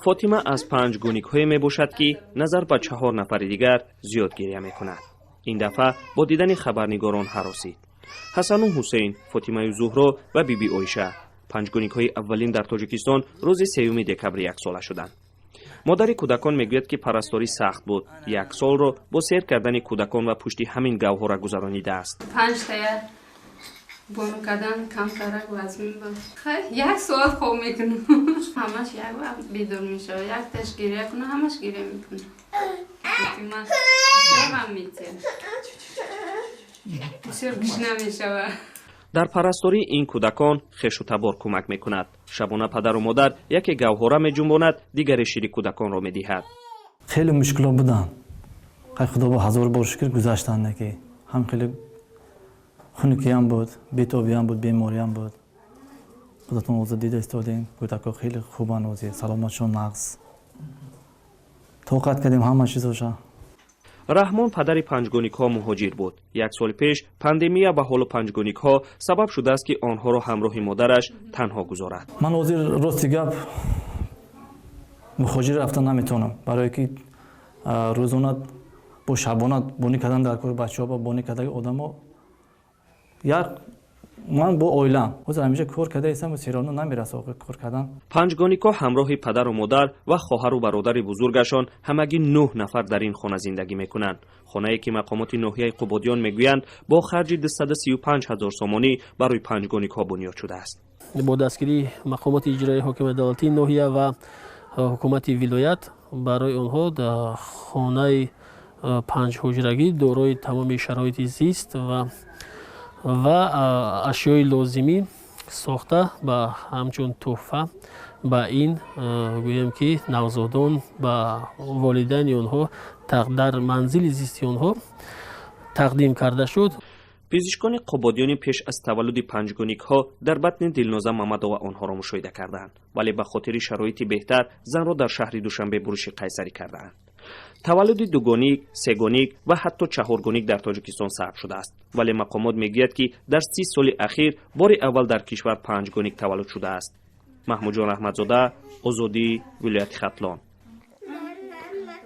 Фотима аз панҷгоникҳое мебошад, ки назар ба чаҳор нафари дигар зиёд гиря мекунад. Ин дафъа бо дидани хабарнигорон ҳаросид. Ҳасану Ҳусейн, Фотимаю Зуҳро ва биби Оиша панҷгоникҳои аввалин дар Тоҷикистон рӯзи 3 декабр яксола шуданд. Модари кӯдакон мегӯяд, ки парасторӣ сахт буд. Як солро бо сер кардани кӯдакон ва пушти ҳамин гавҳора гузаронидааст. Панҷтая бон кардан камтарак вазмин буд. Хай, як соат хоб мекунам, ҳамаш як вақт бедор мешавад. Якташ гиря куна, ҳамаш гиря мекунад. Фотима бисёр ғам метиҳад, бисёр гушна мешавад. Дар парастории ин кӯдакон хешу табор кӯмак мекунад. Шабона падару модар яке гавҳора меҷунбонад, дигаре шири кӯдаконро медиҳад. Хеле мушкилот буданд. Хай, Худо бо ҳазор бор шукр, гузаштанд. Ки ҳам хеле хунукиам буд, бетобиам буд, бемориам буд. Худатон ҳозир дида истодем, кӯдакҳо хеле хубанд ҳозир, саломатшон нағз. Тоқат кардем ҳама чизоша. Раҳмон, падари панҷгоникҳо, муҳоҷир буд. Як сол пеш пандемия ва ҳоло панҷгоникҳо сабаб шудааст, ки онҳоро ҳамроҳи модараш танҳо гузорад. Ман ҳозир, рости гап, муҳоҷир рафта наметавонам, барое ки рӯзона бо шабона бонӣ кардан дар кори бачаҳо ба бонӣ кардаги одамо як ман бо оилаам ҳозир ҳамеша кор карда истам, сероно намераса охир кор кардан. Панҷгоникҳо ҳамроҳи падару модар ва хоҳару бародари бузургашон ҳамагӣ нӯҳ нафар дар ин хона зиндагӣ мекунанд. Хонае ки мақомоти ноҳияи Қубодиён мегӯянд, бо харҷи 235 ҳазор сомонӣ барои панҷгоникҳо бунёд шудааст. Бо дастгирии мақомоти иҷроии ҳокимияти давлатии ноҳия ва ҳукумати вилоят барои онҳо хонаи панҷҳуҷрагӣ дорои тамоми шароити зист ва ашёи лозимӣ сохта, ба ҳамчун тӯҳфа ба ин, гӯем ки, навзодон ба волидайни онҳо дар манзили зисти онҳо тақдим карда шуд. Пизишкони Қубодиёни пеш аз таваллуди панҷгоникҳо дар батни Дилноза Мамадова онҳоро мушоҳида кардаанд, вале ба хотири шароити беҳтар занро дар шаҳри Душанбе буриши қайсарӣ кардаанд. Таваллуди дугоник, сегоник ва ҳатто чаҳоргоник дар Тоҷикистон сабт шудааст, вале мақомот мегӯяд, ки дар 30 соли ахир бори аввал дар кишвар панҷгоник таваллуд шудааст. Маҳмудҷон Раҳматзода, Озодӣ, вилояти Хатлон.